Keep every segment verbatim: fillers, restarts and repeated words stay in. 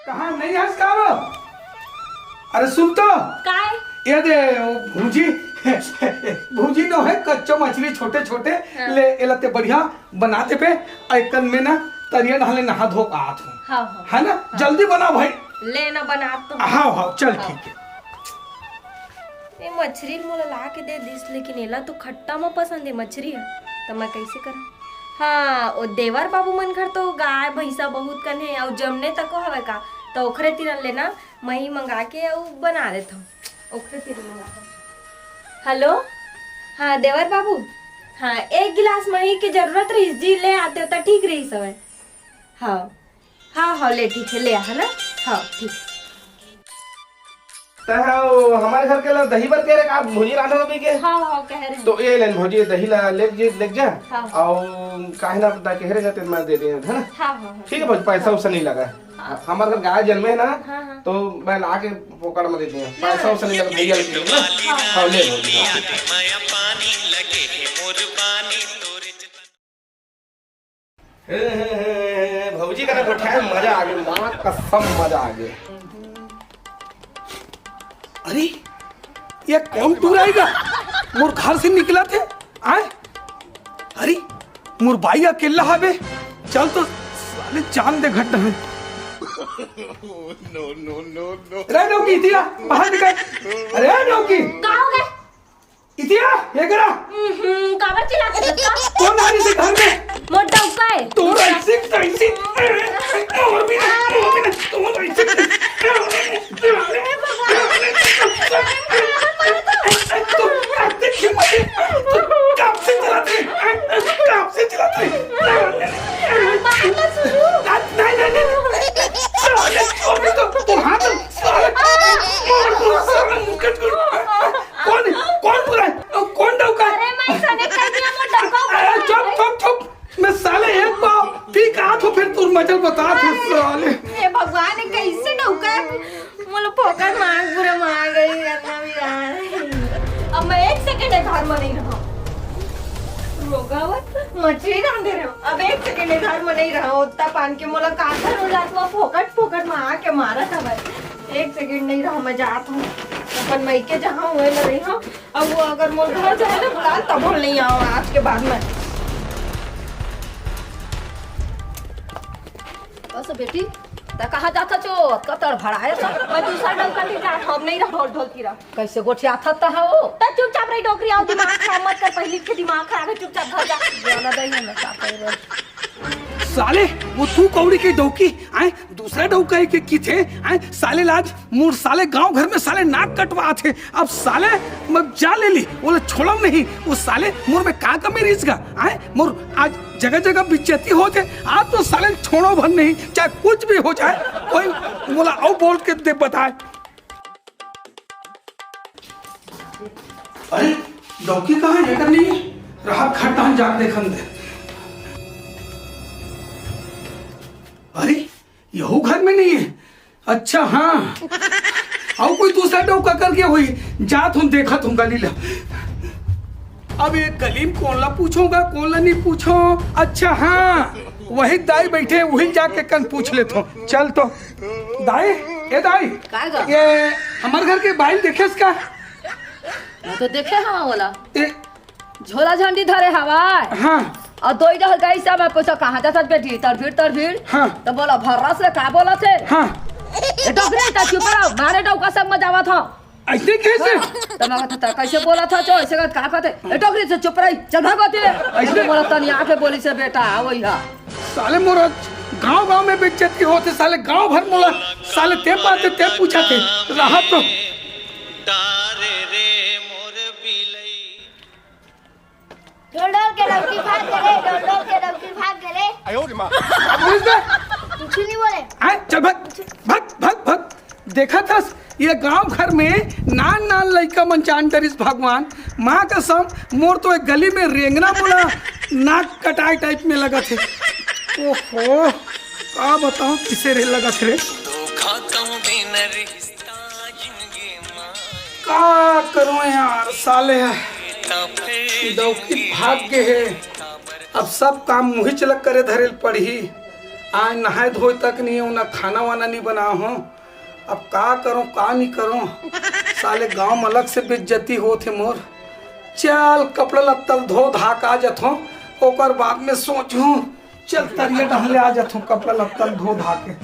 कहाँ नहीं हस का वो? अरे सुन तो। काय? ये दे, वो भूजी, भूजी नो है, कच्चा मछली छोटे छोटे, हाँ। ले, एला ते बढ़िया बना दे पे, एकन में ना तरिया नहाले नहा धो के आत हूँ। हाँ, हाँ। है ना? हाँ। जल्दी बना भाई। ले ना बना तो। हाँ, हाँ, चल हाँ। ठीक है। ए मछरी ल मोला ला के दे दिस, लेकिन एला तो खट्टा म पसंद हे मछरी ह, त मैं कइसे करंव? हाँ, ओ देवर बाबू मन घर तो गाय भैंसा बहुत कन हे, अउ जमने तको हवय का, त ओखरे तीर ले ना मही मंगा के अउ बना देथव, ओखरे तीर मंगा के। हेलो, हाँ देवर बाबू, हाँ एक गिलास मही के जरूरत रहिस जी, ले आते त ठीक रहिस हवय। हाँ। हाँ, हाँ, ले, ठीक है, ले आ, है ना? हाँ, ठीक है। तैं हा वो हमर घर के ला दही बर कहे रहे का, भौजी रांधे होबे के? हाँ, हाँ, कहे रहे। तो ये लेन भौजी, दही ला ले जे, ले जा। हाँ। अउ काहे ना पता कहे रहे, तेन मैं दे दे, है ना? हाँ, हाँ, हाँ। ठीक है भौजी, पैसा उसा नहीं लगा। हाँ। हमर घर गाय जन्मे है ना, हाँ, हाँ। तो मैं ला के फोकट में दे दिया, ले। पैसा उसा नहीं लगा भैया के लिए ना। हाँ। हाँ, ले भौजी, हाँ। हे, हे, हे, हे, भौजी का ना गोठियाए मजा आ गया, माँ कसम मजा आ गया। अरे, ये कौन टूरा आएगा? मोर घर से निकला थे, आए? अरे, मोर बाई अकेला हवे, चल तो साले जान दे घट है। No, no, no, no। रे डौकी, इतिया, बाहर निकल। अरे डौकी। का हो गए? इतिया, ये करा। हम्म, काबर चिल्लात हस? कौन आ रही थी घर में? मोर डौका है। तोर ऐसी, ऐसी, और भी नहीं, और भी नहीं, तोर ऐसी। हे भगवान। तू, तू कब से चिल्लात रही? कब से चिल्लात रही? बात ना सुनू। नहीं, नहीं, नहीं, नहीं। साले, छोड़ दे तो, तू हाथ, साले, मार दो, साले, मुंह कट कर। कौन, कौन बुलाए? कौन डौका? अरे, मैं सने कह दिया, मोर डौका अरे, बुलाए। चुप, चुप, चुप। मैं साले एक बार पी के आत हूँ, फिर तू मचल बता थे, साले। हे भगवान, ये कैसे डौका? मोला फोकट मार, पूरा मार गई, इतना भी रहा नहीं। अब मैं एक सेकंड ए घर में नहीं रहा। रोगावत मछली रांधे रहो। अब एक सेकंड ए घर में नहीं रहा। उत्ता पान के मोला काथा रोलात में फोकट, फोकट में आके मारत हवय। एक सेकंड नहीं रहा, मैं जात हूँ। अपन मइके जहाँ हुए न रही हूँ। अब वो अगर मोर घर जाए ना बुला, तब हम नहीं आओ आज के बाद में। बस बेटी, त कहाँ जात हच? अतका तड़फड़ाए हच। मैं दूसरा डौका तीर जात हूँ, अब नहीं रहा ढोल ढोल तीरा। कैसे गोठियात हच त हो? त चुपचाप रही डोकरी, आओ दिमाग खराब मत कर, पहली के दिमाग खराब है, चुपचाप घर जा। जाना दही में का कर। साले, वो तू कौड़ी के डौकी, आए, दूसरा डौका है के की थे, आए, साले लाज, मोर साले गांव घर में साले नाक कटवा थे। अब साले, मैं जा ले ली, बोले छोड़ो नहीं, वो साले मोर में का कमी रहिस गा, आए, मोर आज जगह जगह बेइज्जती होत हे, आज तो साले छोड़ो भर नहीं, चाहे कुछ भी हो जाए, कोई मोला अउ बोल के दे बताए। अरे, डौकी कहाँ है? एकर नहीं है। राहत खट्टा हम जाके देखन दे। अरे, यहू घर में नहीं है। अच्छा, हाँ, अउ कोई दूसरा डौका कर गया होही। जात हूँ, देखत हूँ गली ला। अब ये गली में कौन ला पूछोगा, कौन ला नहीं पूछो। अच्छा, हाँ, वही दाई बैठे, वही जाके कन पूछ लेत हूँ। चल तो। दाई, ए दाई, काय गा? ये हमर घर के बाई ल देखेस का? मैं तो देखे हवा ओला। ए, झोला झंडी धरे हवा। हाँ। अउ दोई डहर गई सब, मैं पूछा, "कहाँ जात हस बेटी?" तड़फिड़, तड़फिड़। हाँ। तो बोला, "भर्रा से का बोलत हे?" हाँ। ए, डोकरी, त चुप रहो, मारे डौका सब मजावत हो। ऐसे कैसे? हाँ। तो मैं कहता, "कैसे बोलत हच? ऐसे कहत, का कहत हे? ए, डोकरी से चुप रही, चल भागो तू।" ऐसे? बोला, "तनी आके बोली से बेटा, वही हा।" साले मोर गांव गांव में बेइज्जती होत हे, साले गांव भर मोला, साले ते पाते, ते पूछा थे, रहा तो। ढोल ढोल के डौकी भाग गेले, ढोल ढोल के डौकी भाग गेले। आयो रे माँ। अब बोलिस बे? कुछ नहीं बोले। आए, चल भाग, भाग, भाग, भाग। देखत हस, ये गांव घर में नान नान लइका मन जान डरिस भगवान। माँ कसम, मोर तो एक गली में रेंगना बोला, नाक कटाए टाइप में लगत हे। ओहो, का बताओ किसे रे लगत रे। धोखा कहूँ भी न रिश्ता जिंदगी मा। का करूँ यार, साले डौकी भाग गे हे। अब सब काम मुही चलक करे धरे ल पड़ही। आज नहाए धोए तक नहीं हूँ, ना खाना वाना नहीं बना हूँ। अब का करूँ, का नहीं करूँ? साले गांव में अलग से बेइज्जती होत हे मोर। चल, कपड़ा लत्ता ल धो धा के आ जथों, ओकर बाद में सोचहूँ। चल, तरिया डहले आ जथों, कपड़ा लत्ता ल धो धा के।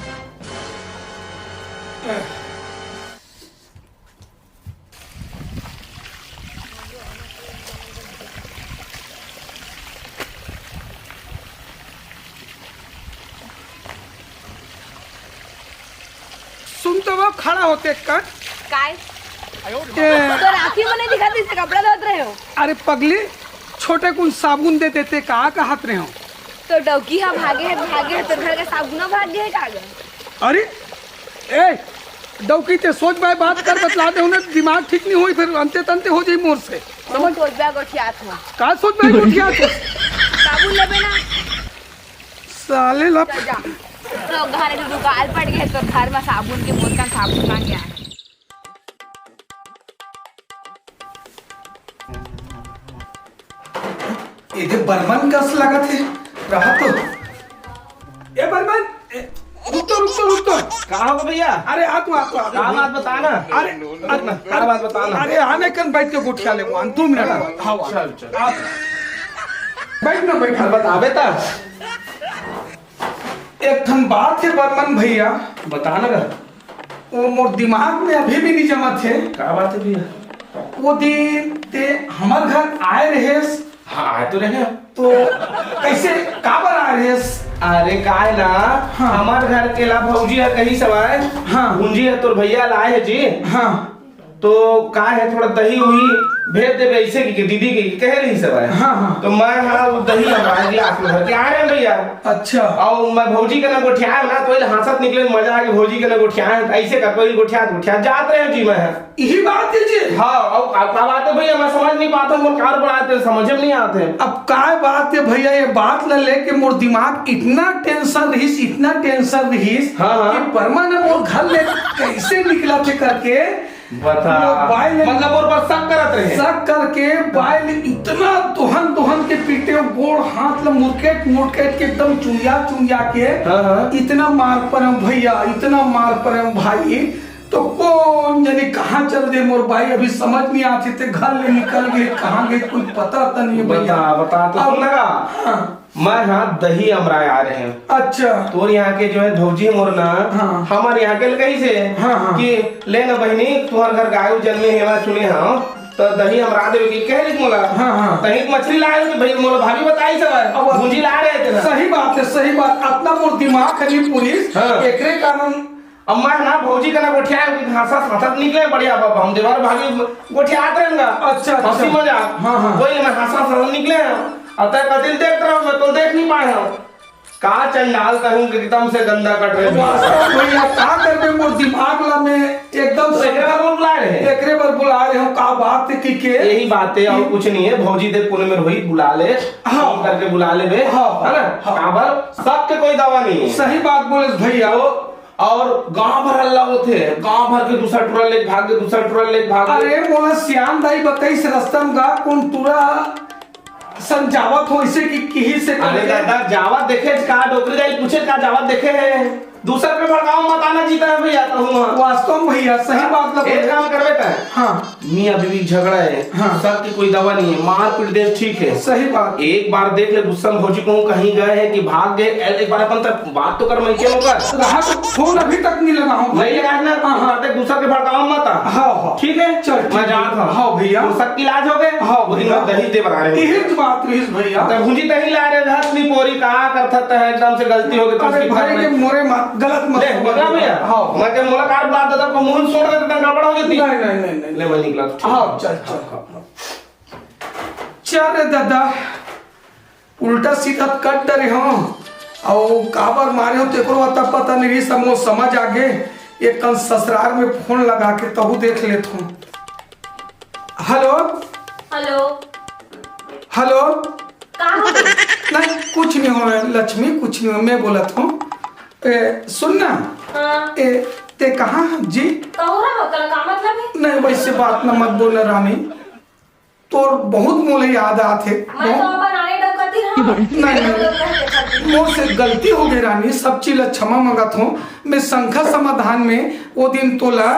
सुन तो वो खड़ा होते कन। काय? ये तो राखी मने दिखा दी से कपड़ा धोत रहे हो। अरे पगली, छोटे कुन साबुन दे देते का कहत रहे हो? तो डौकी हा भागे है, भागे है, तो घर का साबुन भाग गए का गा? अरे ए, डौकी ते सोच बाय बात कर, बतला दे उन्हें, दिमाग ठीक नहीं होई, फिर अंते तंते हो जाई मोर से। समझ? सोच बाय गोठियात हो। का सोच बाय गोठियात हो? साबुन लेबे ना। साले ला। जा, जा। तो घर के दुकान पड़ गए, तो घर में साबुन के बोतल, साबुन मांगे आए। एदे बर्मन कस लगत हे, रहा तो। ए बर्मन, ए, रुक तो, रुक तो, रुक तो। का हो भैया? अरे आ तू, आ तू, आ तू। का बात बता ना? अरे, अरे, का बात बता ना? अरे आने कन बैठ के गोठिया ले, दो मिनट। हाँ, चल, चल। आ। बैठ ना, बैठ। अरे बतावे ता। एक ठन बात हे बर्मन भैया। बता ना गा। वो मोर दिमाग में अभी भी नहीं जमत हे। का बात हे भैया? वो दिन ते हमर घर आए रहेस। हाँ, आए तो रहे। तो कैसे, काबर आए रहेस? अरे काय ना, हाँ। हमर घर के ला भौजी ह कही सवाय, हाँ। भूंजी ह तोर भैया लाए हे जी। हाँ। तो का हे, थोड़ा दही उही भेज देबे, ऐसे कि, कि दीदी के कहे रही सब है। हाँ, हाँ। तो मैं, हाँ, वो दही हम आज गिलास में भर के आ रहे हैं भैया। अच्छा। और मैं भौजी के ना गोठियाए ना, तो ये हंसत निकले, मजा आ गया, भौजी के ना गोठियाए, तो ऐसे कर, कोई गोठिया, गोठिया जात रहे हो जी मैं। यही बात है जी। हाँ, और का, का बात है भैया, मैं समझ नहीं पाता हूँ, वो कार बढ़ा दे, समझ में नहीं आते। अब काय बात है भैया, ये बात ला लेके मोर दिमाग इतना टेंशन रहीस, इतना टेंशन रहीस हाँ, हाँ। कि बर्मन मोर घर ले कैसे निकला थे करके बता। वो बाइल मतलब और पर शक करत रहे। शक करके बाइल इतना दोहन दोहन के पीटे, गोड़ हाथ ल मुरकेट मुरकेट के एकदम चुंदिया चुंदिया के हाँ, हाँ। इतना मार परे भैया, इतना मार परे भाई। तो कौन जाने कहाँ चल दे मोर भाई, अभी समझ नहीं आती थे, घर ले निकल गए, कहाँ गए, कोई पता तो नहीं है भैया। बता, बता तो अब सुन लगा। हाँ। मैं हाँ दही अमराय आ रहे हैं। अच्छा। तोर यहाँ के जो है भौजी मोर ना, हाँ। हमारे यहाँ के कही से हाँ, हाँ। कि ले ना बहिनी, तुम्हारे घर गाय जन्मे हेवा सुने हाँ, तो दही अमरा देवे की कह रही मोला। हाँ, हाँ। तही मछली लाए हो कि भाई मोला भाभी बताई सब है, अब भूंजी ला रहे थे ना। सही बात है, सही बात। अपना मोर दिमाग खरीब पुलिस, हाँ। एकरे कारण अब मैं ना भौजी के ना गोठियाए, उनकी हंसा हंसत निकले, बढ़िया बाबा, हम देवर भाभी गोठियात रहेंगा। अच्छा, अच्छा। हंसी मजाक। हाँ, हाँ। कोई ना हंसा हंसत निकले हैं। अब तक कतिल देख रहा हूँ, मैं तो देख नहीं पाए हूँ। का चंडाल कहूँ कि एकदम से गंदा कट रहे हैं। वास्तव भैया, का करबे, मोर दिमाग ला में एकदम तो से एकरे बर बुला रहे हैं। एकरे बर बुला रहे हो, का बात है कि के? यही बात है, और कुछ नहीं है। भौजी देख कोने में रोहित बुला ले, हाँ। फोन करके बुला ले बे, हाँ, है ना? हाँ। काबर? शक के कोई दवा नहीं है। सही बात बोले भैया। तो और गांव भर हल्ला होथे, गांव भर के दूसरा टुरा लेके भाग गे, दूसरा टुरा लेके भाग गे। अरे, मोला सियान दाई बताइस रस्ता म गा, कोन टुरा संजावत हो, इसे कि, किही से अरे करके। दादा, जावत देखे का, डोकरी दाई पूछे का, जावत देखे है? दूसर के भड़काव मत आना जीता है भैया, कहूँ वास्तव में भैया, सही बात लगे। एक काम करबे त। हाँ। मियाँ बीवी के झगड़ा है, हाँ। शक के कोई दवा नहीं है, मारपीट देस ठीक है। सही बात। एक बार देख ले गुस्सा में भौजी कहूँ कहीं गए हैं कि भाग गए, एक बार अपन तक बात तो कर, मैं क्या होगा? रहा तो फोन अभी तक नहीं लगा हूँ। नहीं लगा है ना? हाँ, हाँ। बातें गुस्सा के भड़कावा मत आ। हाँ, हाँ। ठीक है? चल, ठीक मैं है। जात हूँ। हाँ, भैया। तो शक के इलाज हो गए? हाँ, वो दिन भैया। मैं दही दे बना रहे हैं। यही तो बात रहीस भैया। तब भूंजी तही ला रहे, रात नहीं पोरी का करता है, एकदम से गलती हो गई तो अरे उसकी भाई, खातिर ये मोरे मा-, गलत मत ले, समझ। बता भैया। हाँ। मैं के मुलाकात बात देता, मुंह छोड़ देता, गड़बड़ हो जाती। नहीं, नहीं, नहीं, नहीं। ले, मैं निकला। हाँ, चल, चल। चल रे दादा, उल्टा सीधा कट डरे हो, अउ काबर मारे हो, तेकरो अता पता नहीं, समझ, समझ आगे। एक कन ससुराल में फोन लगा के तहु देख लेत हूँ। हेलो। हेलो। हेलो। का हो गए? नहीं, कुछ नहीं हो, लक्ष्मी, कुछ नहीं हो, मैं बोलत हूँ। ए, सुन ना। हाँ। ए, ते कहाँ है जी? कहूँ रहो, कल का मतलब है? नहीं, वैसे बात ना मत बोल रानी। तोर बहुत मोला याद आत हे। मैं तो बहुत अपन आने डौकती नहीं, नहीं, मोर से गलती हो गई रानी, सब चीज ला क्षमा मांगत हूँ। मैं शंका समाधान में वो दिन तोला,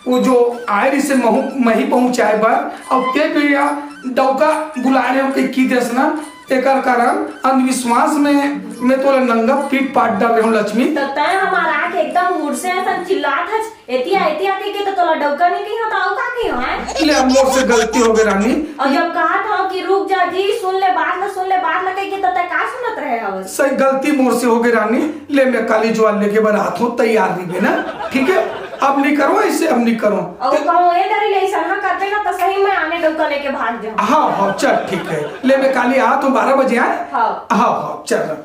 वो जो आए रहिसे महू, मही पहुंचाए बर, अउ ते बेरा डौका बुलाए रहे हो के की देस ना, एकर कारण अंधविश्वास में मैं तोला नंगा पीट पाट डाल रहे हूँ लक्ष्मी। तो तय हमारा आके एकदम हुड़ से ऐसा चिल्लात हस, एतिया एतिया के, के तो तोला डौका नहीं कही हो तो अउ का कही हो, हैं? ले अब मोर से गलती हो गई रानी। और जब कहा था कि रुक जा जी, सुन ले बात ला, सुन ले बात ला कह के, तो तय का सुनत रहे हवस? सही गलती मोर से हो गई रानी। ले मैं काली ज्वार लेके बर आत हूँ, तैयार रहिबे ना, ठीक है? अब नहीं करो ऐसे, अब नहीं करो। और कहो ए डरी ले ऐसा ना करते ना तो सही में आने डौका लेके भाग जाओ। हाँ हाँ चल ठीक है, ले मैं काली आत हूँ बारह बजे आए। हाँ। हाँ हाँ चल।